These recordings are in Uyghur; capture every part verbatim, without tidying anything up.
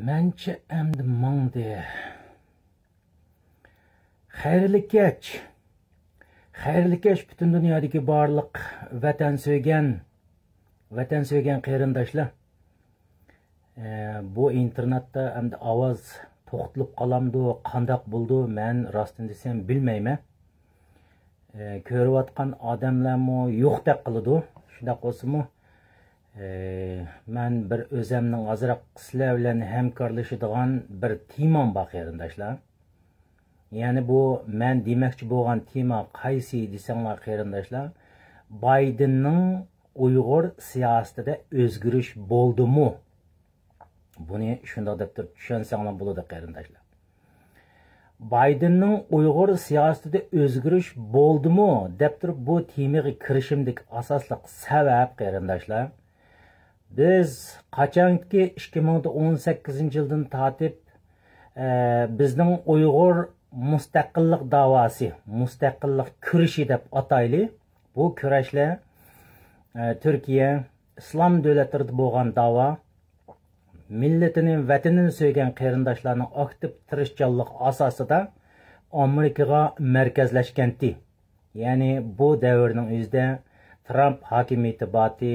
مەنچە ئەمدى ماڭدى. خەيرلىك كەچ. خەيرلىك كەچ پۈتۈن دۇنيادىكى بارلىق ۋەتەن سۆيگەن، ۋەتەن سۆيگەن قېرىنداشلار. ئە، بۇ ئىنتېرنېتتا ئەمدى ئاۋاز توختىلىپ قالامدۇ، قانداق بولىدۇ، مەن راستىنى دېسەم بىلمەيمەن. ئە، كۆرۈۋاتقان ئادەملەرمۇ يوقتەك قىلىدۇ. شۇنداق بولسىمۇ، ئە، مەن بىر ئۆزەمنىڭ ئازراق سىلەر بىلەن ھەمكارلىشىدىغان بىر تېمام بار، قېرىنداشلار. يەنى بۇ مەن دېمەكچى بولغان تېما قايسى دېسەڭلار، قېرىنداشلار، بايدېننىڭ ئۇيغۇر سىياسىتىدە ئۆزگىرىش بولدىمۇ؟ بۇنى شۇنداق دەپ تۇرۇپ چۈشەنسەڭلار بولىدۇ، قېرىنداشلار. بايدېننىڭ ئۇيغۇر سىياسىتىدە ئۆزگىرىش بولدىمۇ دەپ تۇرۇپ بۇ تېمىغا كىرىشىمدىكى ئاساسلىق سەۋەب، قېرىنداشلار، بىز قاچانكى ئىككى مىڭ ئون سەككىزىنچى يىلدىن تارتىپ، ئە، بىزنىڭ ئۇيغۇر مۇستەقىللىق داۋاسى، مۇستەقىللىق كۈرىشى دەپ ئاتايلى، بۇ كۈرەشلەر، ئە، تۈركىيە، ئىسلام دۆلەتلىرىدە بولغان داۋا، مىللىتىنى، ۋەتىنىنى سۆيگەن قېرىنداشلارنىڭ ئاكتىپ تىرىشچانلىقى ئاساسىدا ئامېرىكىغا مەركەزلەشكەنتى. يەنى بۇ دەۋرنىڭ ئۆزىدە ترامپ ھاكىمىيىتى باتى،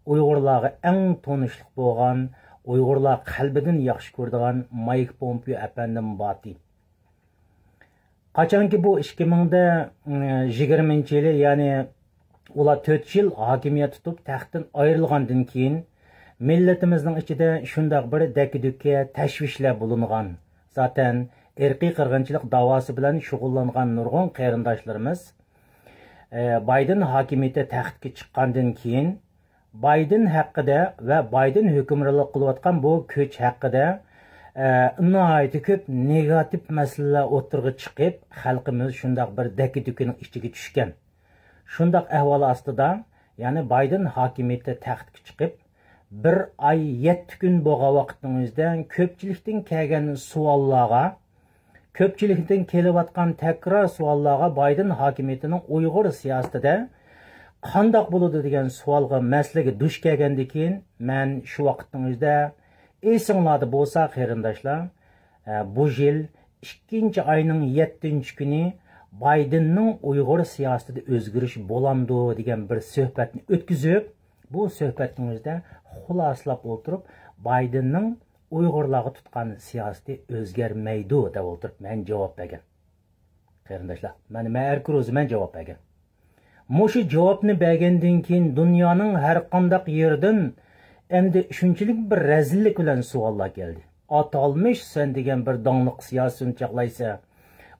ئۇيغۇرلارغا ئەڭ تونۇشلۇق بولغان، ئۇيغۇرلار قەلبىدىن ياخشى كۆرىدىغان مايك پومپېيو ئەپەندىمۇ باتى. قاچانكى بۇ ئىككى مىڭ يىگىرمىنچى يىلى، يەنى ئۇلار تۆت يىل ھاكىمىيەت تۇتۇپ، تەختتىن ئايرىلغاندىن كېيىن، مىللىتىمىزنىڭ ئىچىدە شۇنداق بىر دەككە-دۈككە، تەشۋىشلەر بولۇنغان. زاتەن ئىرقىي قىرغىنچىلىق داۋاسى بىلەن شۇغۇللانغان نۇرغۇن قېرىنداشلىرىمىز، ئە، بايدېن ھاكىمىيىتى تەختكە چىققاندىن كېيىن، بايدېن ھەققىدە ۋە بايدېن ھۆكۈمرانلىق قىلىۋاتقان بۇ كۈچ ھەققىدە، ئە، ناھايىتى كۆپ نېگاتىپ مەسىلىلەر ئوتتۇرىغا چىقىپ، خەلقىمىز شۇنداق بىر دەككە-دۈككىنىڭ ئىچىگە چۈشكەن. شۇنداق ئەھۋال ئاستىدا، يەنى بايدېن ھاكىمىيىتى تەختكە چىقىپ، بىر ئاي يەتتە كۈن بولغان ۋاقىتنىڭ ئۆزىدە كۆپچىلىكتىن كەلگەن سوئاللارغا، كۆپچىلىكتىن كېلىۋاتقان تەكرار سوئاللارغا بايدېن ھاكىمىيىتىنىڭ ئۇيغۇر سىياسىتىدە قانداق بولىدۇ دېگەن سوئالغا، مەسىلىگە دۇچ كەلگەندىن كېيىن، مەن شۇ ۋاقىتنىڭ ئۆزىدە، ئېسىڭلاردا بولسا، قېرىنداشلار، ئە، بۇ يىل ئىككىنچى ئاينىڭ يەتتىنچى كۈنى بايدېننىڭ ئۇيغۇر سىياسىتىدە ئۆزگىرىش بولامدۇ دېگەن بىر سۆھبەتنى ئۆتكۈزۈپ، بۇ سۆھبەتنىڭ ئۆزىدە خۇلاسىلاپ ئولتۇرۇپ، بايدېننىڭ ئۇيغۇرلارغا تۇتقان سىياسىتى ئۆزگەرمەيدۇ دەپ ئولتۇرۇپ مەن جاۋاب بەرگەن. قېرىنداشلار، مانا مەن ئەركىن روزى مەن جاۋاب بەرگەن. مۇشۇ جاۋابنى بەرگەندىن كېيىن دۇنيانىڭ ھەر قانداق يېرىدىن ئەمدى شۇنچىلىك بىر رەزىللىك بىلەن سوئاللار كەلدى. ئاتالمىش سەن دېگەن بىر داڭلىق سىياسىيونى چاقلايسەن.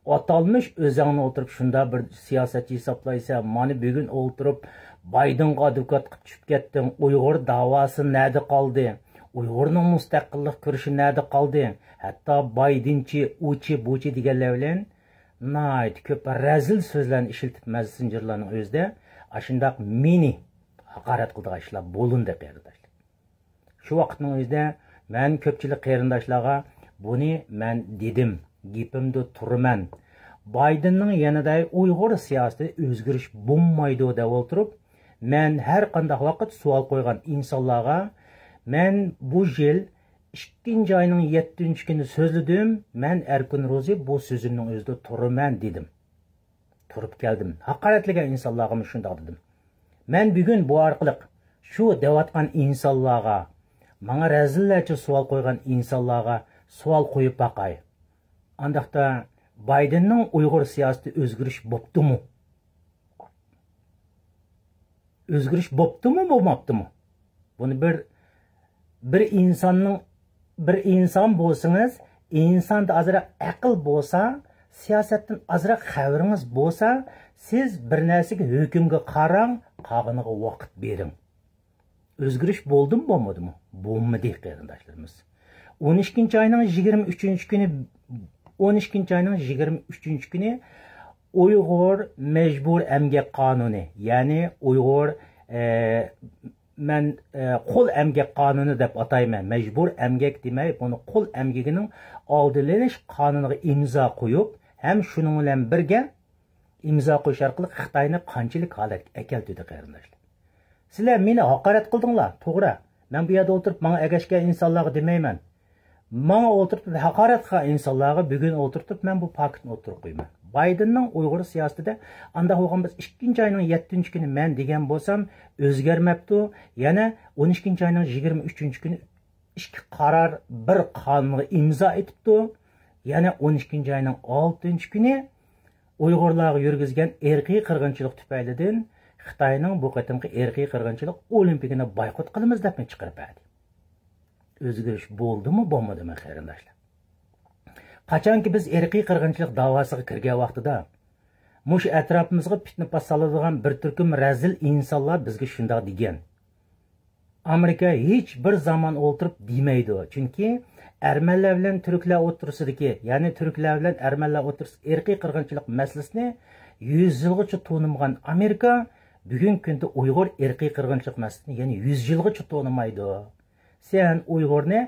ئاتالمىش ئۆزەڭنى ئولتۇرۇپ شۇنداق بىر سىياسەتچى ھېسابلايسەن. مانا بۈگۈن ئولتۇرۇپ بايدېنغا ئادۋوكاتقا چۈشۈپ كەتتىڭ. ئۇيغۇر داۋاسى نەدە قالدى؟ ئۇيغۇرنىڭ مۇستەقىللىق كۈرىشى نەدە قالدى؟ ھەتتا بايدېنچى، ئۇچى، بۇچى دېگەنلەر بىلەن ناھايىتى كۆپ رەزىل سۆزلەرنى ئىشلىتىپ، مەسسېنجېرلارنىڭ ئۆزىدە ئاشۇنداق مېنى ھاقارەت قىلىدىغان ئىشلار بولۇندى، قېرىنداشلار. شۇ ۋاقىتنىڭ ئۆزىدە مەن كۆپچىلىك قېرىنداشلارغا بۇنى مەن دېدىم، گېپىمدە تۇرىمەن. بايدېننىڭ يەنىدە ئۇيغۇر سىياسىتىدە ئۆزگىرىش بولمايدۇ دەپ ئولتۇرۇپ، مەن ھەر قانداق ۋاقىت سوئال قويغان ئىنسانلارغا، مەن بۇ يىل ئىككىنچى ئاينىڭ يەتتىنچى كۈنى سۆزلىدىم، مەن ئەركىن روزى بۇ سۆزۈمنىڭ ئۆزىدە تۇرىمەن دېدىم. تۇرۇپ كەلدىم. ھاقارەتلىگەن ئىنسانلارغىمۇ شۇنداق دېدىم. مەن بۈگۈن بۇ ئارقىلىق شۇ دەۋاتقان ئىنسانلارغا، ماڭا رەزىللەرچە سوئال قويغان ئىنسانلارغا سوئال قويۇپ باقاي. ئانداقتا بايدېننىڭ ئۇيغۇر سىياسىتى ئۆزگىرىش بوپتۇمۇ؟ ئۆزگىرىش بوپتۇمۇ، بولماپتۇمۇ؟ بۇنى بىر، بىر ئىنساننىڭ، بىر ئىنسان بولسىڭىز، ئىنساندا ئازراق ئەقىل بولسا، سىياسەتتىن ئازراق خەۋىرىڭىز بولسا، سىز بىر نەرسىگە ھۆكۈمگە قاراڭ، قالغىنىغا ۋاقىت بېرىڭ. ئۆزگىرىش بولدىمۇ، بولمىدىمۇ؟ بولمىدى، قېرىنداشلىرىمىز. ئون ئىككىنچى ئاينىڭ يىگىرمە ئۈچىنچى كۈنى، ئون ئىككىنچى ئاينىڭ يىگىرمە ئۈچىنچى كۈنى ئۇيغۇر مەجبۇر ئەمگەك قانۇنى، يەنى ئۇيغۇر، ئە، مەن، ئە، قول ئەمگەك قانۇنى دەپ ئاتايمەن. مەجبۇر ئەمگەك دېمەي، بۇنى قول ئەمگىكىنىڭ ئالدىنى ئېلىش قانۇنىغا ئىمزا قويۇپ، ھەم شۇنىڭ بىلەن بىرگە ئىمزا قويۇش ئارقىلىق خىتاينى قانچىلىك ھالەتكە ئەكەلتۈردى، قېرىنداشلار. سىلەر مېنى ھاقارەت قىلدىڭلار، توغرا. مەن بۇ يەردە ئولتۇرۇپ ماڭا ئەگەشكەن ئىنسانلارغا دېمەيمەن. ماڭا ئولتۇرتۇپ ھاقارەت قىلغان ئىنسانلارغا بۈگۈن ئولتۇرتۇپ مەن بۇ پاكىتنى ئوتتۇرىغا قويىمەن. بايدېننىڭ ئۇيغۇر سىياسىتىدە ئانداق بولغان بولسا ئىككىنچى ئاينىڭ يەتتىنچى كۈنى مەن دېگەن بولسام ئۆزگەرمەپتۇ. يەنە ئون ئىككىنچى ئاينىڭ يىگىرمە ئۈچىنچى كۈنى ئىككى قارار بىر قانۇنغا ئىمزا ئېتىپتۇ. يەنە ئون ئىككىنچى ئاينىڭ ئالتىنچى كۈنى ئۇيغۇرلارغا يۈرگۈزگەن ئىرقىي قىرغىنچىلىق تۈپەيلىدىن خىتاينىڭ بۇ قېتىمقى ئىرقىي قىرغىنچىلىق ئولىمپىكىنى بايقۇت قىلىمىز دەپمۇ چىقىرىپ بەردى. ئۆزگىرىش بولدىمۇ، بولمىدىمۇ، قېرىنداشلار؟ قاچانكى بىز ئىرقىي قىرغىنچىلىق داۋاسىغا كىرگەن ۋاقتىدا، مۇشۇ ئەتراپىمىزغا پىتنە پاس سالىدىغان بىر تۈركۈم رەزىل ئىنسانلار بىزگە شۇنداق دېگەن. ئامېرىكا ھېچ بىر زامان ئولتۇرۇپ دېمەيدۇ، چۈنكى ئەرمەنلەر بىلەن تۈركلەر ئوتتۇرىسىدىكى، يەنى تۈركلەر بىلەن ئەرمەنلەر ئوتتۇرىسىدىكى ئىرقىي قىرغىنچىلىق مەسىلىسىنى يۈز يىلغىچە تونۇمىغان ئامېرىكا بۈگۈنكى كۈندە ئۇيغۇر ئىرقىي قىرغىنچىلىق مەسىلىسىنى يەنە يۈز يىلغىچە تونۇمايدۇ. سەن ئۇيغۇرنى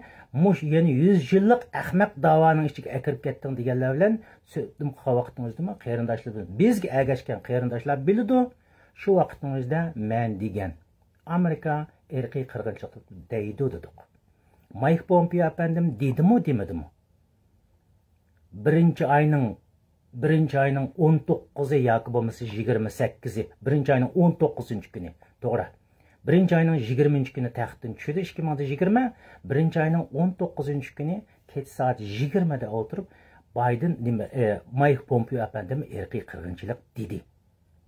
مۇشۇ يەنە يۈز يىللىق ئەخمەق داۋانىڭ ئىچىگە ئەكىرىپ كەتتىڭ دېگەنلەر بىلەن سۆھبىتىم قىلغان ۋاقتىڭىزدىمۇ قېرىنداشلار بىلىدۇ. بىزگە ئەگەشكەن قېرىنداشلار بىلىدۇ. شۇ ۋاقىتىڭىزدا مەن دېگەن ئامېرىكا ئىرقىي قىرغىنچىلىق دەيدۇ دېدۇق. مايك پومپېئو ئەپەندىم دېدىمۇ دېمىدىمۇ؟ بىرىنچى ئاينىڭ، بىرىنچى ئاينىڭ ئون توققۇزى ياكى بولمىسا يىگىرمە سەككىزى، بىرىنچى ئاينىڭ ئون توققۇزىنچى كۈنى، توغرا. بىرىنچى ئاينىڭ يىگىرمىنچى كۈنى تەختتىن چۈشىدۇ، ئىككى مىڭ يىگىرمە. بىرىنچى ئاينىڭ ئون توققۇزىنچى كۈنى كەچ سائەت يىگىرمىدە ئولتۇرۇپ، بايدېن نېمە، ئە، مايك پومپېئو ئەپەندىم ئىرقىي قىرغىنچىلىق دېدى.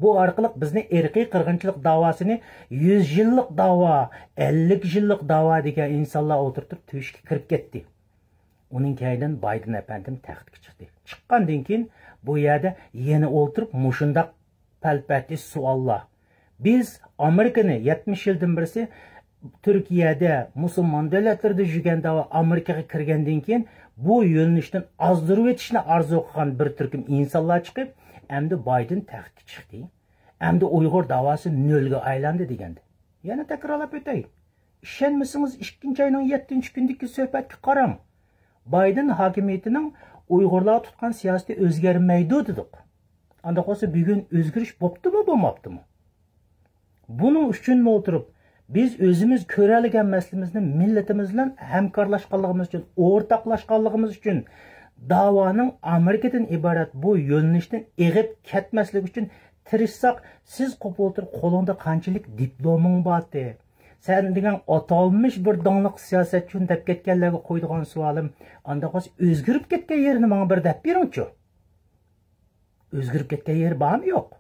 بۇ ئارقىلىق بىزنى ئىرقىي قىرغىنچىلىق داۋاسىنى يۈز يىللىق داۋا، ئەللىك يىللىق داۋا دېگەن ئىنسانلار ئولتۇرتۇپ تۆشۈككە كىرىپ كەتتى. ئۇنىڭ كەينىدىن بايدېن ئەپەندىم تەختكە چىقتى. چىققاندىن كېيىن بۇ يەردە يەنە ئولتۇرۇپ مۇشۇنداق پەلپەتىش سوئاللار. بىز ئامېرىكىنى يەتمىش يىلدىن بېرىسى تۈركىيەدە، مۇسۇلمان دۆلەتلىرىدە يۈرگەن داۋا ئامېرىكىغا كىرگەندىن كېيىن بۇ يۆنىلىشتىن ئازدۇرۇۋېتىشنى ئارزۇ قىلغان بىر تۈركۈم ئىنسانلار چىقىپ، ئەمدى بايدېن تەختكە چىقتى. ئەمدى ئۇيغۇر داۋاسى نۆلگە ئايلاندى دېگەندى. يەنە تەكرارلاپ ئۆتەي. ئىشەنمىسىڭىز، ئىككىنچى ئاينىڭ يەتتىنچى كۈنىدىكى سۆھبەتكە قاراڭ. بايدېن ھاكىمىيىتىنىڭ ئۇيغۇرلارغا تۇتقان سىياسىتى ئۆزگەرمەيدۇ دېدۇق. ئانداق بولسا بۈگۈن ئۆزگىرىش بوپتۇمۇ، بولماپتىمۇ؟ بۇنىڭ ئۈچۈنمۇ ئولتۇرۇپ، بىز ئۆزىمىز كۆرەلىگەن مەسىلىمىزنى مىللىتىمىز بىلەن ھەمكارلاشقانلىقىمىز ئۈچۈن، ئورتاقلاشقانلىقىمىز ئۈچۈن داۋانىڭ ئامېرىكىدىن ئىبارەت بۇ يۆنىلىشتىن ئېغىپ كەتمەسلىك ئۈچۈن تىرىشساق، سىز قوپۇپ ئولتۇرۇپ قولۇڭدا قانچىلىك دىپلومۇڭ بارتى؟ سەن دېگەن ئاتالمىش بىر داڭلىق سىياسەتچىنى دەپ كەتكەنلەرگە قويىدىغان سوئالىم، ئانداق بولسا ئۆزگىرىپ كەتكەن يېرىنى ماڭا بىر دەپ بېرىڭچۇ. ئۆزگىرىپ كەتكەن يېرى بارمۇ يوق؟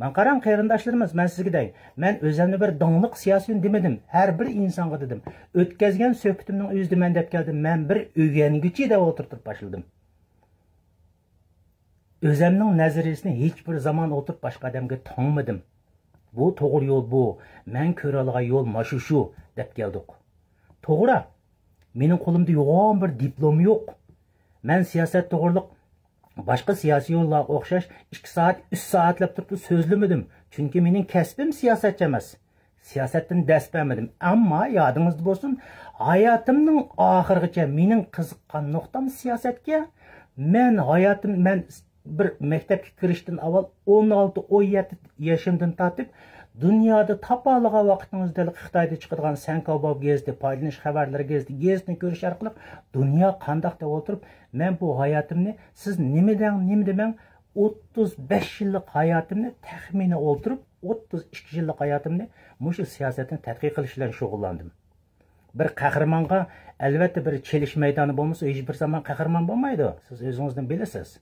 ماڭا قاراڭ قېرىنداشلىرىمىز، مەن سىزگە دەي. مەن ئۆزۈمنى بىر داڭلىق سىياسىيون دېمىدىم. ھەر بىر ئىنسانغا دېدىم. ئۆتكەزگەن سۆھبىتىمنىڭ ئۆزىدە مەن دەپ كەلدىم. مەن بىر ئۆگەنگۈچى دەپ ئولتۇرتۇپ باشلىدىم. ئۆزەمنىڭ نەزەرىيىسىنى ھېچ بىر زامان ئولتۇرۇپ باشقا ئادەمگە تاڭمىدىم. بۇ توغرا يول بۇ. مەن كۆرەلىگەن يول ماشۇ شۇ دەپ كەلدۇق. توغرا. مېنىڭ قولۇمدا يوغان بىر دىپلوم يوق. مەن سىياسەت توغرىلىق باشقا سىياسىيونلارغا ئوخشاش ئىككى سائەت، ئۈچ سائەتلەپ تۇرۇپ سۆزلىمىدىم. چۈنكى مېنىڭ كەسپىم سىياسەتچى ئەمەس. سىياسەتتىن دەرس بەرمىدىم. ئەمما يادىڭىزدا بولسۇن، ھاياتىمنىڭ ئاخىرىغىچە مېنىڭ قىزىققان نۇقتام سىياسەتكە. مەن ھاياتىم، مەن بىر مەكتەپكە كىرىشتىن ئاۋۋال ئون ئالتە، ئون يەتتە يېشىمدىن تارتىپ دۇنيادا تاپالىغان ۋاقتىڭىزدا خىتايدا چىقىدىغان سەنكاۋباۋ گېزىتى، پايدىلىنىش خەۋەرلىرى گېزىتى، گېزىتنى كۆرۈش ئارقىلىق دۇنيا قانداق دەپ ئولتۇرۇپ، مەن بۇ ھاياتىمنى، سىز نېمە دەڭ، نېمە دېمەڭ، ئوتتۇز بەش يىللىق ھاياتىمنى تەخمىنى ئولتۇرۇپ، ئوتتۇز ئىككى يىللىق ھاياتىمنى مۇشۇ سىياسەتنى تەتقىق قىلىش بىلەن شۇغۇللاندىم. بىر قەھرىمانغا، ئەلۋەتتە، بىر چېلىش مەيدانى بولمىسا، ھېچ بىر زامان قەھرىمان بولمايدۇ. سىز ئۆزىڭىزدىن بىلىسىز.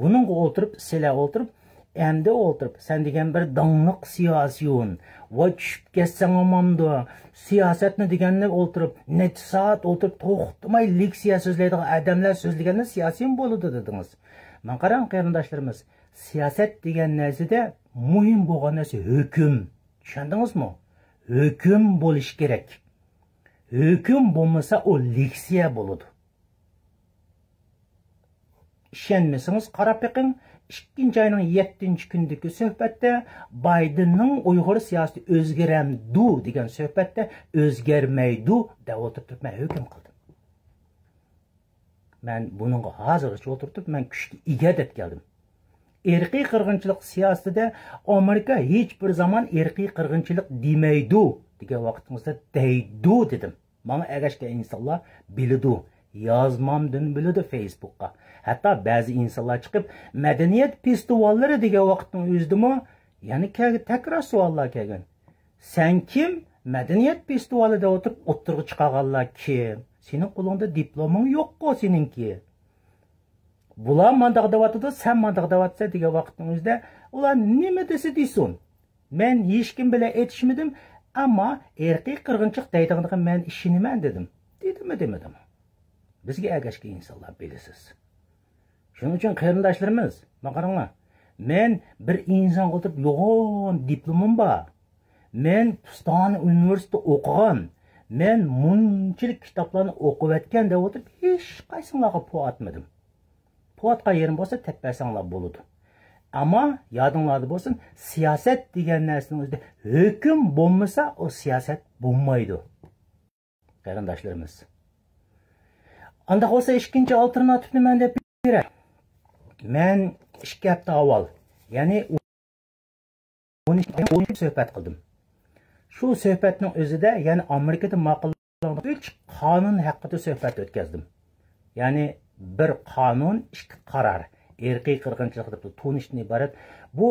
بۇنىڭغا ئولتۇرۇپ، سىلەر ئولتۇرۇپ، ئەمدى ئولتۇرۇپ، سەن دېگەن بىر داڭلىق سىياسىيون، ۋاي چۈشۈپ كەتسەڭ ئامامدۇ، سىياسەتنى دېگەننى ئولتۇرۇپ، نەچچە سائەت ئولتۇرۇپ، توختىماي لېكسىيە سۆزلەيدىغان ئادەملەر سۆزلىگەندە سىياسىيون بولىدۇ دېدىڭىز. ماڭا قاراڭ قېرىنداشلىرىمىز، سىياسەت دېگەن نەرسىدە مۇھىم بولغان نەرسە ھۆكۈم. چۈشەندىڭىزمۇ؟ ھۆكۈم بولۇشى كېرەك. ھۆكۈم بولمىسا، ئۇ لېكسىيە بولىدۇ. ئىشەنمىسىڭىز قاراپ بېقىڭ، ئىككىنچى ئاينىڭ يەتتىنچى كۈنىدىكى سۆھبەتتە بايدېننىڭ ئۇيغۇر سىياسىتى ئۆزگىرەمدۇ دېگەن سۆھبەتتە ئۆزگەرمەيدۇ دەپ ئولتۇرۇپ مەن ھۆكۈم قىلدىم. مەن بۇنىڭغا ھازىرغىچە ئولتۇرتۇپ، مەن كۈچكە ئىگە دەپ كەلدىم. ئىرقىي قىرغىنچىلىق سىياسىتىدە ئامېرىكا ھېچ بىر زامان ئىرقىي قىرغىنچىلىق دېمەيدۇ دېگەن ۋاقتىڭىزدا دەيدۇ دېدىم. ماڭا ئەگەشكەن ئىنسانلار بىلىدۇ، يازمامدىن بىلىدۇ فېيسبۇكقا. ھەتتا بەزى ئىنسانلار چىقىپ، مەدەنىيەت فېستىۋاللىرى دېگەن ۋاقىتنىڭ ئۆزىدىمۇ يەنە كەل-، تەكرار سوئاللار كەلگەن. سەن كىم؟ مەدەنىيەت فېستىۋالىدا ئولتۇرۇپ ئوتتۇرىغا چىقارغانلار كىم؟ سېنىڭ قولۇڭدا دىپلومۇڭ يوققۇ سېنىڭكى. بۇلار مانداق دەۋاتىدۇ، سەن مانداق دەۋاتىسەن دېگەن ۋاقىتنىڭ ئۆزىدە ئۇلار نېمە دېسە دېسۇن. مەن ھېچكىم بىلەن ئېتىشمىدىم، ئەمما ئىرقىي قىرغىنچىلىق دەيدىغىنىغا مەن ئىشىنىمەن دېدىم. دېدىممۇ دېمىدىممۇ؟ بىزگە ئەگەشكەن ئىنسانلار بىلىسىز. شۇنىڭ ئۈچۈن قېرىنداشلىرىمىز، مانا قاراڭلار، مەن بىر ئىنسانغا ئولتۇرۇپ يوغان دىپلومۇم بار. مەن پۇستانە ئۇنىۋېرسىتېتتا ئوقۇغان، مەن مۇنچىلىك كىتابلارنى ئوقۇۋەتكەن دەپ ئولتۇرۇپ ھېچقايسىڭلارغا پو ئاتمىدىم. پو ئاتقان يېرىم بولسا تەپپەرسەڭلار بولىدۇ. ئەمما يادىڭلاردا بولسۇن، سىياسەت دېگەن نەرسىنىڭ ئۆزىدە ھۆكۈم بولمىسا، ئۇ سىياسەت بولمايدۇ. قېرىنداشلىرىمىز. ئانداق بولسا ئىككىنچى ئالتېرناتىپنى مەن دەپ بېرەي. مەن ئىككى ھەپتە ئاۋۋال، يەنى ئون ئىككى سۆھبەت قىلدىم. شۇ سۆھبەتنىڭ ئۆزىدە يەنە ئامېرىكىدا ماقۇللانغان ئۈچ قانۇن ھەققىدە سۆھبەت ئۆتكەزدىم. يەنى بىر قانۇن، ئىككى قارار. ئىرقىي قىرغىنچىلىق دەپ تونۇشتىن ئىبارەت. بۇ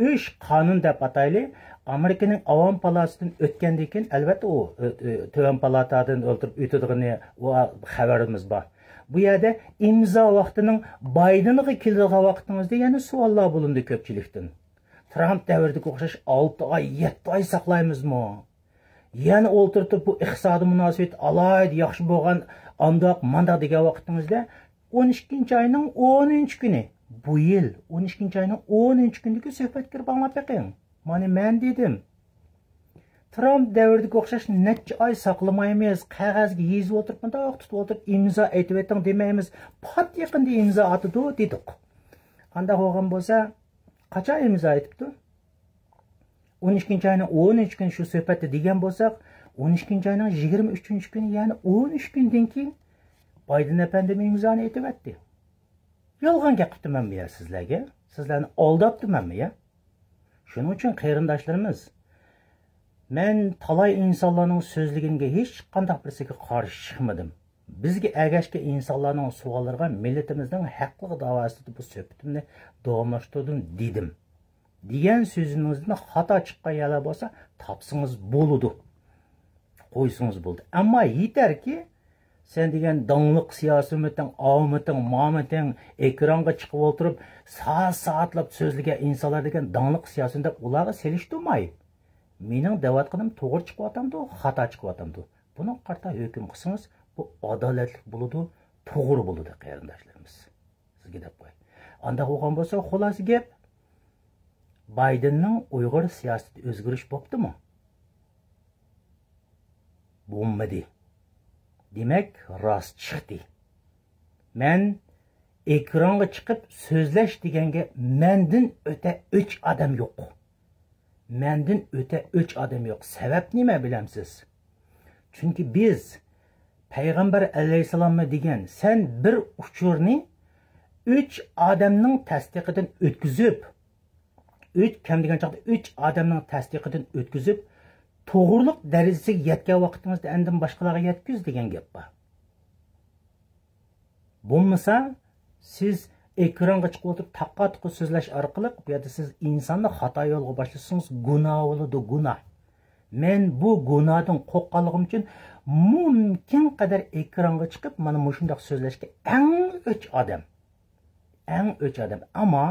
ئۈچ قانۇن دەپ ئاتايلى. ئامېرىكىنىڭ ئاۋام پالاتاسىدىن ئۆتكەندىن كېيىن، ئەلۋەتتە، ئۇ، ئۆ-، ئۆ-، تۆۋەن پالاتادىن ئۆتۈپ ئۆتىدىغىنى، ئۇ خەۋىرىمىز بار. بۇ يەردە ئىمزا ۋاقتىنىڭ بايدېنغا كېلىدىغان ۋاقتىڭىزدا يەنە سوئاللار بولۇندى كۆپچىلىكتىن. ترامپ دەۋرىدىكى ئوخشاش ئالتە ئاي، يەتتە ئاي ساقلايمىزمۇ؟ يەنە ئولتۇرتۇپ بۇ ئىقتىسادىي مۇناسىۋەت ئالاھىدە ياخشى بولغان، ئانداق مانداق دېگەن ۋاقتىڭىزدا، ئون ئىككىنچى ئاينىڭ ئونىنچى كۈنى، بۇ يىل ئون ئىككىنچى ئاينىڭ ئونىنچى كۈنىدىكى سۆھبەتكە كىرىپ ئاڭلاپ بېقىڭ. مانا مەن دېدىم. ترامپ دەۋرىدىكى ئوخشاش نەچچە ئاي ساقلىمايمىز، قەغەزگە يېزىپ ئولتۇرۇپ، مۇنداق تۇتۇپ ئولتۇرۇپ، ئىمزا ئېتىۋېتىڭ دېمەيمىز، پات يېقىندا ئىمزا ئاتىدۇ دېدۇق. ئانداق بولغان بولسا، قاچان ئىمزا ئېتىپتۇ؟ ئون ئىككىنچى ئاينىڭ ئونىنچى كۈنى شۇ سۆھبەتتە دېگەن بولساق، ئون ئىككىنچى ئاينىڭ يىگىرمە ئۈچىنچى كۈنى، يەنى ئون ئۈچ كۈندىن كېيىن بايدېن ئەپەندىم ئىمزانى ئېتىۋەتتى. يالغان گەپ قىپتىمەنمۇ يا سىزلەرگە؟ سىزلەرنى ئالداپتىمەنمۇ يا؟ شۇنىڭ ئۈچۈن قېرىنداشلىرىمىز، مەن تالاي ئىنسانلارنىڭ سۆزلىگىنىگە ھېچقانداق بىرسىگە قارشى چىقمىدىم. بىزگە ئەگەشكەن ئىنسانلارنىڭ سوئاللىرىغا مىللىتىمىزنىڭ ھەقلىق داۋاسىدا بۇ سۆھبىتىمنى داۋاملاشتۇردۇم دېدىم. دېگەن سۆزىمىزدىن خاتا چىققان يەرلەر بولسا تاپسىڭىز بولىدۇ. قويسىڭىز بولدى. ئەمما يېتەركى، سەن دېگەن داڭلىق سىياسىيمىتىڭ، ئاۋمىتىڭ، مامىتىڭ ئېكرانغا چىقىپ ئولتۇرۇپ، سائەت-سائەتلاپ سۆزلىگەن ئىنسانلار دېگەن داڭلىق سىياسىيون دەپ ئۇلارغا سېلىشتۇرماي، مېنىڭ دەۋاتقىنىم توغرا چىقىۋاتامدۇ، خاتا چىقىۋاتامدۇ؟ بۇنىڭغا قارىتا ھۆكۈم قىلسىڭىز، بۇ ئادالەتلىك بولىدۇ، توغرا بولىدۇ، قېرىنداشلىرىمىز. سىزگە دەپ قوي. ئانداق بولغان بولسا، خۇلاسە گەپ، بايدېننىڭ ئۇيغۇر سىياسىتىدە ئۆزگىرىش بوپتىمۇ؟ بولمىدى. دېمەك، راست چىقتى. مەن ئېكرانغا چىقىپ سۆزلەش دېگەنگە مەندىن ئۆتە ئۆچ ئادەم يوق. مەندىن ئۆتە ئۆچ ئادەم يوق. سەۋەب نېمە بىلەمسىز؟ چۈنكى بىز پەيغەمبەر ئەلەيھىسسالاممۇ دېگەن، سەن بىر ئۇچۇرنى ئۈچ ئادەمنىڭ تەستىقىدىن ئۆتكۈزۈپ، ئۈچ، كەم دېگەن چاغدا ئۈچ ئادەمنىڭ تەستىقىدىن ئۆتكۈزۈپ، توغرىلىق دەرىجىسىگە يەتكەن ۋاقتىڭىزدا ئاندىن باشقىلارغا يەتكۈز دېگەن گەپ بار. بولمىسا، سىز ئېكرانغا چىقىپ ئولتۇرۇپ تاققا-تۇققا سۆزلەش ئارقىلىق بۇ يەردە سىز ئىنساننى خاتا يولغا باشلىسىڭىز گۇناھ بولىدۇ، گۇناھ. مەن بۇ گۇناھتىن قورققانلىقىم ئۈچۈن مۇمكىن قەدەر ئېكرانغا چىقىپ مانا مۇشۇنداق سۆزلەشكە ئەڭ ئۆچ ئادەم. ئەڭ ئۆچ ئادەم. ئەمما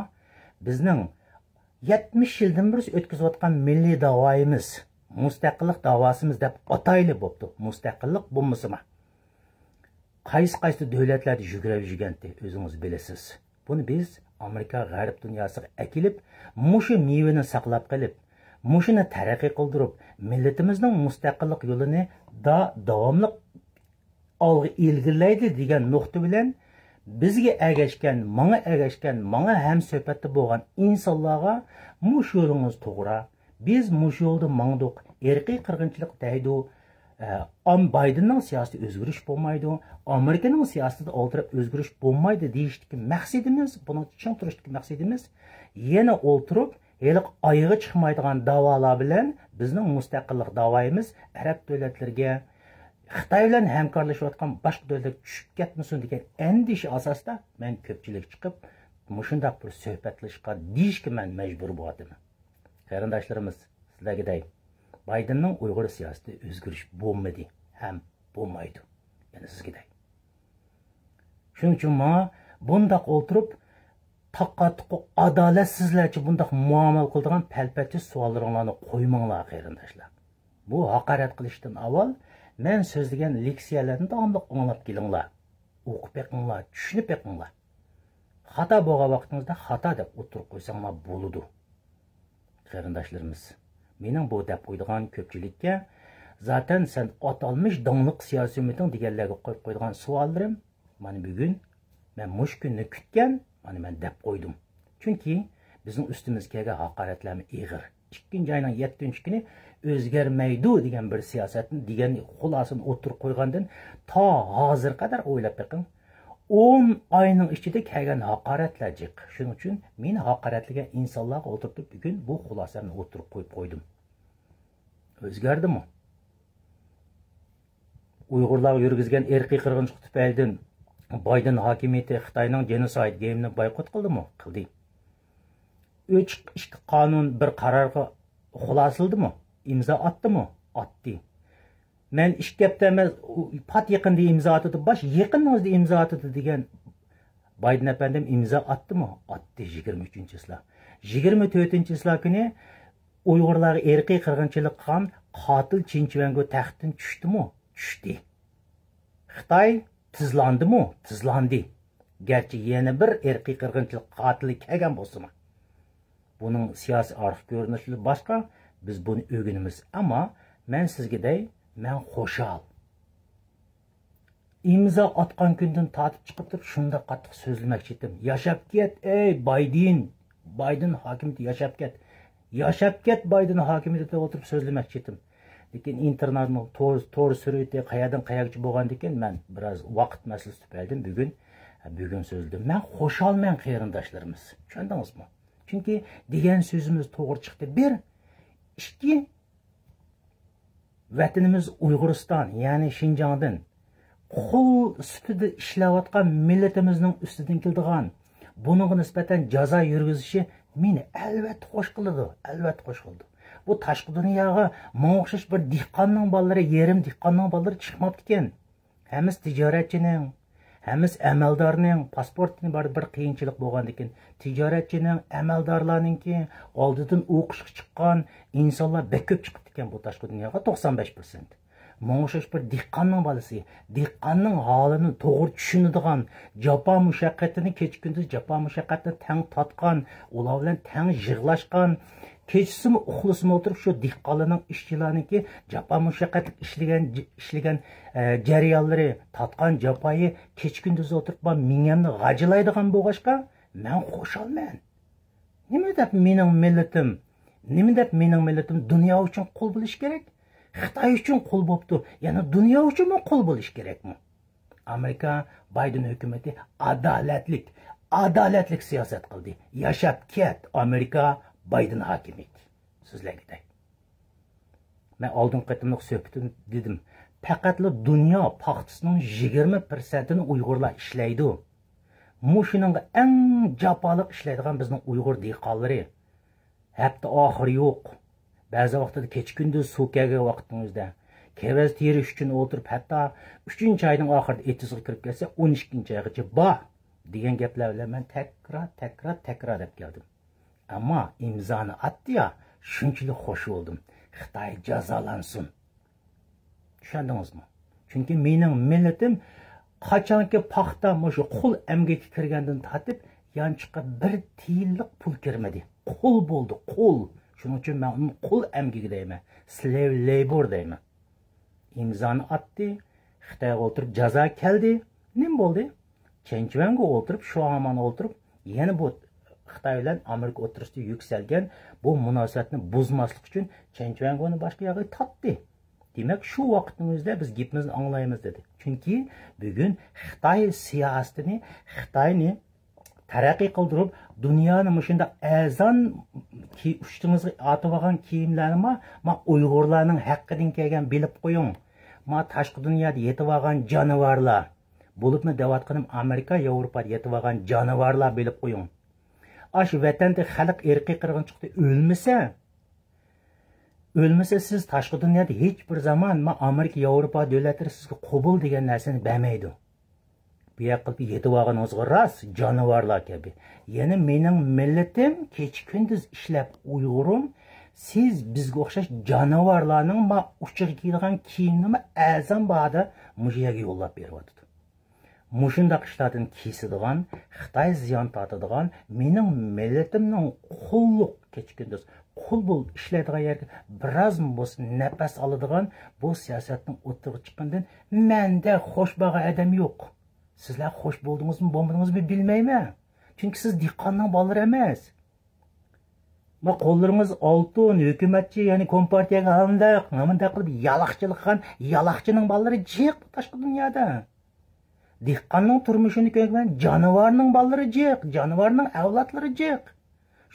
بىزنىڭ يەتمىش يىلدىن بېرى ئۆتكۈزۈۋاتقان مىللىي داۋايىمىز، مۇستەقىللىق داۋاسىمىز دەپ ئاتايلى بوپتۇ. مۇستەقىللىق بولمىسىمۇ، قايسى-قايسى دۆلەتلەردە يۈگرەپ يۈرگەنتى، ئۆزىڭىز بىلىسىز. بۇنى بىز ئامېرىكا، غەرب دۇنياسىغا ئەكېلىپ، مۇشۇ مېۋىنى ساقلاپ قېلىپ، مۇشۇنى تەرەققىي قىلدۇرۇپ، مىللىتىمىزنىڭ مۇستەقىللىق يولىنى دا-، داۋاملىق ئالغا ئىلگىرىلەيلى دېگەن نۇقتا بىلەن بىزگە ئەگەشكەن، ماڭا ئەگەشكەن، ماڭا ھەمسۆھبەتتە بولغان ئىنسانلارغا مۇشۇ يولىڭىز توغرا، بىز مۇشۇ يولدا ماڭدۇق، ئىرقىي قىرغىنچىلىق دەيدۇ، ئام بايدېننىڭ سىياسىتى ئۆزگىرىش بولمايدۇ، ئامېرىكىنىڭ سىياسىتىدە ئولتۇرۇپ ئۆزگىرىش بولمايدۇ دېيىشتىكى مەقسىتىمىز، بۇنى چىڭ تۇرۇشتىكى مەقسىتىمىز، يەنە ئولتۇرۇپ ھېلىقى ئايىغى چىقمايدىغان داۋالار بىلەن بىزنىڭ مۇستەقىللىق داۋايىمىز ئەرەب دۆلەتلىرىگە، خىتاي بىلەن ھەمكارلىشىۋاتقان باشقا دۆلەتلەرگە چۈشۈپ كەتمىسۇن دېگەن ئەندىشە ئاساسىدا مەن كۆپچىلىك چىقىپ مۇشۇنداق بىر سۆھبەت قىلىشقا دېيىشكە مەن مەجبۇر بولۇۋاتىمەن. قېرىنداشلىرىمىز، سىلەرگە دەي، بايدېننىڭ ئۇيغۇر سىياسىتى ئۆزگىرىش بولمىدى ھەم بولمايدۇ. يەنە سىزگە دەي. شۇنىڭ ئۈچۈن ماڭا بۇنداق ئولتۇرۇپ، تاقا-تۇقا ئادالەتسىزلەرچە بۇنداق مۇئامىلە قىلىدىغان پەلپەتچە سوئاللىرىڭلارنى قويماڭلار، قېرىنداشلار. بۇ ھاقارەت قىلىشتىن ئاۋۋال مەن سۆزلىگەن لېكسىيەلەرنى داۋاملىق ئاڭلاپ كېلىڭلار. ئوقۇپ بېقىڭلار، چۈشىنىپ بېقىڭلار. خاتا بولغان ۋاقتىڭىزدا خاتا دەپ ئوتتۇرىغا قويساڭلار بولىدۇ. قېرىنداشلىرىمىز، مېنىڭ بۇ دەپ قويىدىغان كۆپچىلىككە، زاتەن سەن ئاتالمىش داڭلىق سىياسىي ھۆكۈمىتىڭ دېگەنلەرگە قويۇپ قويىدىغان سوئاللىرىم، مانا بۈگۈن مەن مۇشۇ كۈننى كۈتكەن، مانا مەن دەپ قويدۇم. چۈنكى بىزنىڭ ئۈستىمىزگە كەلگەن ھاقارەتلەرمۇ ئېغىر. ئىككىنچى ئاينىڭ يەتتىنچى كۈنى ئۆزگەرمەيدۇ دېگەن بىر سىياسەتنى، دېگەن خۇلاسىنى ئوتتۇرىغا قويغاندىن تا ھازىرغا قەدەر ئويلاپ بېقىڭ. ئون ئاينىڭ ئىچىدە كەلگەن ھاقارەتلەر جىق. شۇنىڭ ئۈچۈن مېنى ھاقارەتلىگەن ئىنسانلارغا ئولتۇرتۇپ بۈگۈن بۇ خۇلاسەمنى ئوتتۇرىغا قويۇپ قويدۇم. ئۆزگەردىمۇ؟ ئۇيغۇرلارغا يۈرگۈزگەن ئىرقىي قىرغىنچىلىق تۈپەيلىدىن بايدېن ھاكىمىيىتى خىتاينىڭ جېنوسايد گېمىنى بايقۇت قىلدىمۇ؟ قىلدى. ئۈچ ئىككى قانۇن بىر قارارغا خۇلاسىلىدىمۇ؟ ئىمزا ئاتتىمۇ؟ ئاتتى. مەن ئىككى ھەپتە ئەمەس، پات يېقىندا ئىمزا ئاتىدۇ، باش يېقىنىڭىزدا ئىمزا ئاتىدۇ دېگەن بايدېن ئەپەندىم ئىمزا ئاتتىمۇ؟ ئاتتى، يىگىرمە ئۈچىنچى چىسلا. يىگىرمە تۆتىنچى چىسلا كۈنى ئۇيغۇرلارغا ئىرقىي قىرغىنچىلىق قىلغان قاتىل چىن چۈەنگو تەختتىن چۈشتىمۇ؟ چۈشتى. خىتاي تىزلاندىمۇ؟ تىزلاندى. گەرچە يەنە بىر ئىرقىي قىرغىنچىلىق قاتىلى كەلگەن بولسىمۇ. بۇنىڭ سىياسىي ئارقا كۆرۈنۈشلىرى باشقا، بىز بۇنى ئۆگىنىمىز. ئەمما مەن سىزگە دەي، مەن خۇشال. ئىمزا ئاتقان كۈندىن تارتىپ چىقىپ تۇرۇپ شۇنداق قاتتىق سۆزلىمەكچى ئىدىم. ياشاپ كەت، ئەي بايدېن! بايدېن ھاكىمىيىتى ياشاپ كەت! ياشاپ كەت، بايدېن ھاكىمىيىتىدە ئولتۇرۇپ سۆزلىمەكچى ئىدىم. لېكىن ئىنتېرنېتنىڭ تور، تور سۈرئىتى قەيەردىن قەيەرگىچە بولغاندىكىن، مەن بىراز ۋاقىت مەسىلىسى تۈپەيلىدىن بۈگۈن، بۈگۈن سۆزلىدىم. مەن خۇشالمەن، قېرىنداشلىرىمىز. چۈشەندىڭىزمۇ؟ چۈنكى دېگەن سۆزىمىز توغرا چىقتى. بىر، ئىككى، ۋەتىنىمىز ئۇيغۇرىستان، يەنى شىنجاڭدىن قۇل سۈپىتىدە ئىشلەۋاتقان مىللىتىمىزنىڭ ئۈستىدىن كېلىدىغان، بۇنىڭغا نىسبەتەن جازا يۈرگۈزۈشى مېنى ئەلۋەتتە خۇش قىلىدۇ، ئەلۋەتتە خۇش قىلىدۇ. بۇ تاشقى دۇنياغا ماڭا ئوخشاش بىر دېھقاننىڭ بالىلىرى، يېرىم دېھقاننىڭ بالىلىرى چىقماپتىكەن. ھەممىسى تىجارەتچىنىڭ، ھەممىسى ئەمەلدارنىڭ، پاسپورتىنى بارىدا بىر قىيىنچىلىق بولغاندىكىن، تىجارەتچىنىڭ، ئەمەلدارلارنىڭكى ئالدىدىن ئوقۇشقا چىققان ئىنسانلار بەك كۆپ چىقىپتىكەن بۇ تاشقى دۇنياغا، توقسان بەش پىرسەنت. ماڭا ئوخشاش بىر دېھقاننىڭ بالىسى، دېھقاننىڭ ھالىنى توغرا چۈشىنىدىغان، جاپا مۇشەققىتىنى، كېچە كۈندۈز جاپا مۇشەققەتنى تەڭ تارتقان، ئۇلار بىلەن تەڭ يىغلاشقان، كېچىسىمۇ ئۇخلىسىمۇ ئولتۇرۇپ شۇ دېھقانلارنىڭ، ئىشچىلارنىڭكى جاپا مۇشەققەتلىك ئىشلىگەن، ئىشلىگەن، ئە، جەريانلىرى، تارتقان جاپايى كېچە كۈندۈز ئولتۇرۇپ ماڭا مېڭەمنى غاجىلايدىغان بولغاچقا، مەن خۇشالمەن. نېمە دەپ مېنىڭ مىللىتىم، نېمە دەپ مېنىڭ مىللىتىم دۇنيا ئۈچۈن قۇل بولۇشى كېرەك؟ خىتاي ئۈچۈن قۇل بوپتۇ، يەنە دۇنيا ئۈچۈنمۇ قۇل بولۇشى كېرەكمۇ؟ ئامېرىكا بايدېن ھۆكۈمىتى ئادالەتلىك، ئادالەتلىك سىياسەت قىلدى. ياشاپ كەت، ئامېرىكا بايدېن ھاكىمىيىتى. سۆزلەرگە دەي. مەن ئالدىنقى قېتىملىق سۆھبىتىمدە دېدىم، پەقەتلا دۇنيا پاختىسىنىڭ يىگىرمە پىرسەنتىنى ئۇيغۇرلار ئىشلەيدۇ. مۇشۇنىڭغا ئەڭ جاپالىق ئىشلەيدىغان بىزنىڭ ئۇيغۇر دېھقانلىرى. ھەپتە ئاخىرى يوق. بەزى ۋاقتىدا كېچە كۈندۈز سۇ كەلگەن ۋاقىتنىڭ ئۆزىدە كېۋەز تېرىش ئۈچۈن ئولتۇرۇپ، ھەتتا ئۈچىنچى ئاينىڭ ئاخىرىدا ئېتىزغا كىرىپ كەتسە، ئون ئىككىنچى ئايغىچە بار دېگەن گەپلەر بىلەن مەن تەكرار، تەكرار، تەكرار دەپ كەلدىم. ئەمما ئىمزانى ئاتتى يا، شۇنچىلىك خوش بولدۇم. خىتاي جازالانسۇن. چۈشەندىڭىزمۇ؟ چۈنكى مېنىڭ مىللىتىم قاچانكى پاختا مۇشۇ قۇل ئەمگەككە كىرگەندىن تارتىپ يانچۇققا بىر تىيىنلىق پۇل كىرمىدى. قۇل بولدى، قۇل. شۇنىڭ ئۈچۈن مەن ئۇنى قۇل ئەمگىكى دەيمەن. Slave labor دەيمەن. ئىمزانى ئاتتى، خىتايغا ئولتۇرۇپ جازا كەلدى. نېمە بولدى؟ چېن چۈەنگو ئولتۇرۇپ، شۇ ھامان ئولتۇرۇپ، يەنە بۇ خىتاي بىلەن ئامېرىكا ئوتتۇرىسىدا يۈكسەلگەن بۇ مۇناسىۋەتنى بۇزماسلىق ئۈچۈن چېن چۈەنگونى باشقا يەرگە تارتتى. دېمەك، شۇ ۋاقىتنىڭ ئۆزىدە بىز گېپىمىزنى ئاڭلايمىز، دېدى. چۈنكى بۈگۈن خىتاي سىياسىتىنى، خىتاينى تەرەققىي قىلدۇرۇپ، دۇنيانى مۇشۇنداق ئەرزان كى-، ئۈستىڭىزگە ئاتىۋالغان كىيىملەرنى ما، ما ئۇيغۇرلارنىڭ ھەققىدىن كەلگەن بىلىپ قويۇڭ. ما تاشقى دۇنيادا يېتىۋالغان جانىۋارلار. بولۇپمۇ دەۋاتقىنىم ئامېرىكا، ياۋروپادا يېتىۋالغان جانىۋارلار بىلىپ قويۇڭ. ئاشۇ ۋەتەندە خەلق ئىرقىي قىرغىنچىلىقتا ئۆلمىسە، ئۆلمىسە سىز تاشقى دۇنيادا ھېچ بىر زامان ما ئامېرىكا، ياۋروپا دۆلەتلىرى سىزگە قوبۇل دېگەن نەرسىنى بەرمەيدۇ. بۇ يەر قىلىپ يېتىۋالغىنىڭىزغا راست، جانىۋارلار كەبى. يەنە مېنىڭ مىللىتىم كېچە-كۈندۈز ئىشلەپ ئۇيغۇرۇم، سىز بىزگە ئوخشاش جانىۋارلارنىڭ ما ئۇچىغا كىيىدىغان كىيىمىنىمۇ ئەرزان باھادا مۇشۇ يەرگە يوللاپ بېرىۋاتىدۇ. مۇشۇنداق ئىشلاردىن كېسىدىغان، خىتاي زىيان تارتىدىغان، مېنىڭ مىللىتىمنىڭ قۇللۇق، كېچە-كۈندۈز قۇل بولۇپ ئىشلەيدىغان يەرگە بىرازمۇ بولسا نەپەس ئالىدىغان بۇ سىياسەتنىڭ ئوتتۇرىغا چىققىنىدىن مەندە خوش بولغان ئادەم يوق. سىزلەر خوش بولدىڭىزمۇ، بولمىدىڭىزمۇ بىلمەيمەن. چۈنكى سىز دېھقاننىڭ بالىلىرى ئەمەس. ما قوللىرىڭىز ئالتۇن، ھۆكۈمەتچى، يەنى كومپارتىيەگە ھامداق، ھامداق قىلىپ يالاقچىلىق قىلغان يالاقچىنىڭ بالىلىرى جىق بۇ تاشقى دۇنيادا. دېھقاننىڭ تۇرمۇشىنى كۆرگەن جانىۋارنىڭ بالىلىرى جىق، جانىۋارنىڭ ئەۋلادلىرى جىق.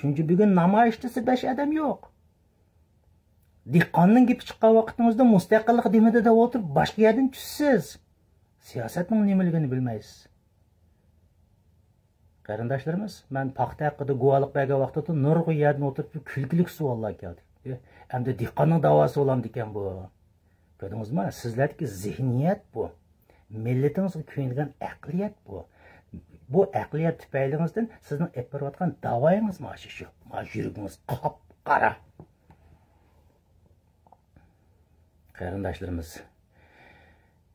شۇنچە بۈگۈن نامايىشتا بەش ئادەم يوق. دېھقاننىڭ گېپى چىققان ۋاقتىڭىزدا مۇستەقىللىق دېمىدى دەپ ئولتۇرۇپ باشقا يەردىن چۈشىسىز. سىياسەتنىڭ نېمىلىكىنى بىلمەيسىز. قېرىنداشلىرىمىز، مەن پاختا ھەققىدە گۇۋاھلىق بەرگەن ۋاقتىدا نۇرغۇن يەردىن ئولتۇرۇپ كۈلكىلىك سوئاللار كەلدى. ئە، ئەمدى دېھقاننىڭ داۋاسى بولامدىكەن بۇ؟ كۆردىڭىزمۇ؟ سىزلەردىكى زېھنىيەت بۇ. مىللىتىڭىزغا كۆيۈنگەن ئەقلىيەت بۇ. بۇ ئەقلىيەت تۈپەيلىڭىزدىن سىزنىڭ ئېلىپ بېرىۋاتقان داۋايىڭىز مانا شۇ. مانا يۈرىكىڭىز قاپقارا. قېرىنداشلىرىمىز،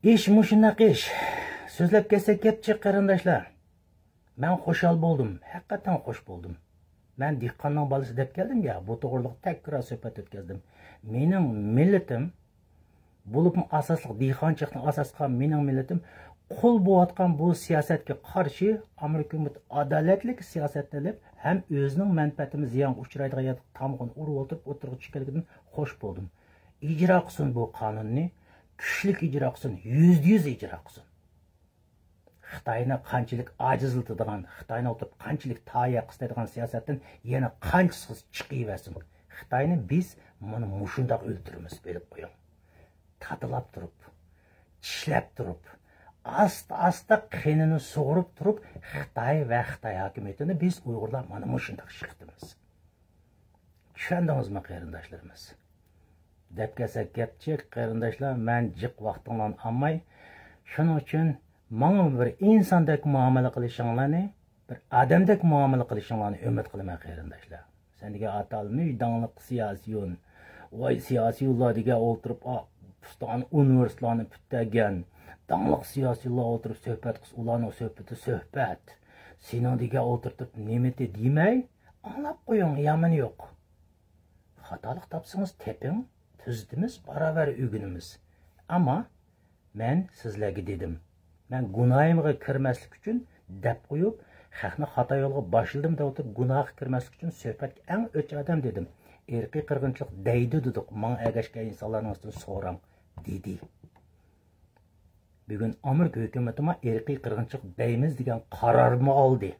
ئىش مۇشۇنداق ئىش. سۆزلەپ كەتسەك گەپ جىق، قېرىنداشلار. مەن خۇشال بولدۇم، ھەقىقەتەن خوش بولدۇم. مەن دېھقاننىڭ بالىسى دەپ كەلدىم يا، بۇ توغرىلىق تەكرار سۆھبەت ئۆتكەزدىم. مېنىڭ مىللىتىم، بولۇپمۇ ئاساسلىق دېھقانچىلىقنى ئاساس قىلغان مېنىڭ مىللىتىم قۇل بولۇۋاتقان بۇ سىياسەتكە قارشى ئامېرىكا ھۆكۈمىتى ئادالەتلىك سىياسەتنى ئېلىپ، ھەم ئۆزىنىڭ مەنپەئەتىمۇ زىيانغا ئۇچرايدىغان يەردە تامغىنى ئۇرۇۋالدۇرۇپ ئوتتۇرىغا چىققانلىقىدىن خوش بولدۇم. ئىجرا قىلسۇن بۇ قانۇننى، كۈچلۈك ئىجرا قىلسۇن، يۈزدە يۈز ئىجرا قىلسۇن. خىتاينى قانچىلىك ئاجىزلىتىدىغان، خىتاينى ئولتۇرۇپ قانچىلىك تاياق قىستايدىغان سىياسەتتىن يەنە قانچىسى چىقىۋەرسۇن. خىتاينى بىز مانا مۇشۇنداق ئۆلتۈرىمىز، بىلىپ قويۇڭ. تاتىلاپ تۇرۇپ، چىشلەپ تۇرۇپ، ئاستا-ئاستا قېنىنى سۇغۇرۇپ تۇرۇپ، خىتاي ۋە خىتاي ھاكىمىيىتىنى بىز ئۇيغۇرلار مانا مۇشۇنداق يىقىتىمىز. چۈشەندىڭىزمۇ، قېرىنداشلىرىمىز؟ دەپ كەلسەك گەپ جىق، قېرىنداشلار، مەن جىق ۋاقتىڭلارنى ئالماي، شۇنىڭ ئۈچۈن ماڭا بىر ئىنساندەك مۇئامىلە قىلىشىڭلارنى، بىر ئادەمدەك مۇئامىلە قىلىشىڭلارنى ئۈمىد قىلىمەن، قېرىنداشلار. سەن دېگەن ئاتالمىش داڭلىق سىياسىيون، ۋاي سىياسىيونلار دېگەن ئولتۇرۇپ، ئا، ئۇستان ئۇنىۋېرسىتېتلارنى پۈتتۈرگەن داڭلىق سىياسىيونلار ئولتۇرۇپ سۆھبەت قىلسا، ئۇلارنىڭ سۆھبىتى سۆھبەت. سېنىڭ دېگەن ئولتۇرۇپ نېمىتى دېمەي، ئاڭلاپ قويۇڭ، يامىنى يوق. خاتالىق تاپسىڭىز تېپىڭ، تۈزىتىمىز، باراۋەر ئۆگىنىمىز. ئەمما مەن سىزلەرگە دېدىم، مەن گۇناھىمغا كىرمەسلىك ئۈچۈن دەپ قويۇپ، خەقنى خاتا يولغا باشلىدىم دەپ ئولتۇرۇپ، گۇناھقا كىرمەسلىك ئۈچۈن سۆھبەتكە ئەڭ ئۆچ ئادەم دېدىم. ئىرقىي قىرغىنچىلىق دەيدۇ دېدۇق، ماڭا ئەگەشكەن ئىنسانلارنىڭ ئۈستىدىن سوراڭ، دېدى. بۈگۈن ئامېرىكا ھۆكۈمىتىمۇ ئىرقىي قىرغىنچىلىق دەيمىز دېگەن قارارمۇ ئالدى.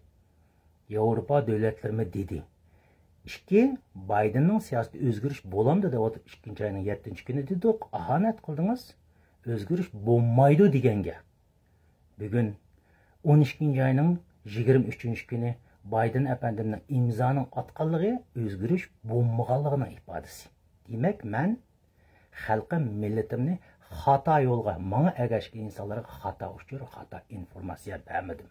ياۋروپا دۆلەتلىرىمۇ دېدى. ئىككى، بايدېننىڭ سىياسىتىدە ئۆزگىرىش بولامدۇ دەۋاتىپ، ئىككىنچى ئاينىڭ يەتتىنچى كۈنى دېدۇق، ئاھانەت قىلدىڭىز، ئۆزگىرىش بولمايدۇ دېگەنگە. بۈگۈن ئون ئىككىنچى ئاينىڭ يىگىرمە ئۈچىنچى كۈنى بايدېن ئەپەندىمنىڭ ئىمزانىڭ ئاتقانلىقى ئۆزگىرىش بولمىغانلىقىنىڭ ئىپادىسى. دېمەك، مەن خەلقىم، مىللىتىمنى خاتا يولغا، ماڭا ئەگەشكەن ئىنسانلارغا خاتا ئۇچۇر، خاتا ئىنفورماتسىيە بەرمىدىم.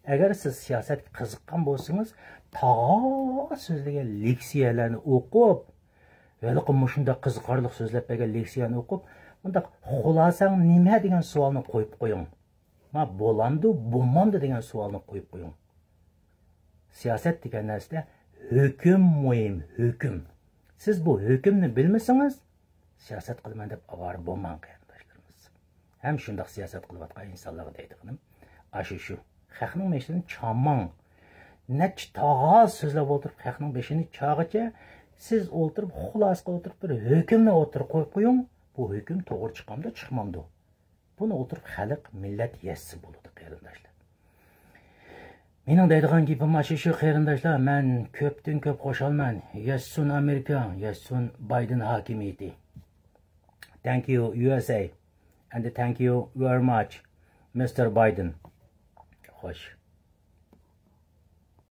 ئەگەر سىز سىياسەتكە قىزىققان بولسىڭىز، تاغا سۆزلىگەن لېكسىيەلەرنى ئوقۇپ، ھېلىقى مۇشۇنداق قىزىقارلىق سۆزلەپ بەرگەن لېكسىيەنى ئوقۇپ، مۇنداق خۇلاسەڭ نېمە دېگەن سوئالنى قويۇپ قويۇڭ. ما بولامدۇ، بولمامدۇ دېگەن سوئالنى قويۇپ قويۇڭ. سىياسەت دېگەن نەرسىدە ھۆكۈم مۇھىم، ھۆكۈم. سىز بۇ ھۆكۈمنى بىلمىسىڭىز، سىياسەت قىلىمەن دەپ ئاۋارە بولماڭ، قېرىنداشلىرىمىز. ھەم شۇنداق سىياسەت قىلىۋاتقان ئىنسانلارغا دەيدىغىنىم ئاشۇ شۇ. خەقنىڭ بېشىدىن چالماڭ. نەچچە تاغا سۆزلەپ ئولتۇرۇپ، خەقنىڭ بېشىنى چالغىچە، سىز ئولتۇرۇپ، خۇلاسە قىلىپ ئولتۇرۇپ، بىر ھۆكۈمنى ئوتتۇرىغا قويۇپ قويۇڭ. بۇ ھۆكۈم توغرا چىقامدۇ، چىقمامدۇ؟ بۇنى ئولتۇرۇپ خەلق، مىللەت يەتسە بولىدۇ، قېرىنداشلار. مېنىڭ دەيدىغان گېپىم ماشۇ شۇ، قېرىنداشلار. مەن كۆپتىن كۆپ خۇشالمەن. ياشىسۇن ئامېرىكا، ياشىسۇن بايدېن ھاكىمىيىتى. Thank you, U S A, and thank you very much, مىستېر بايدېن. خوش.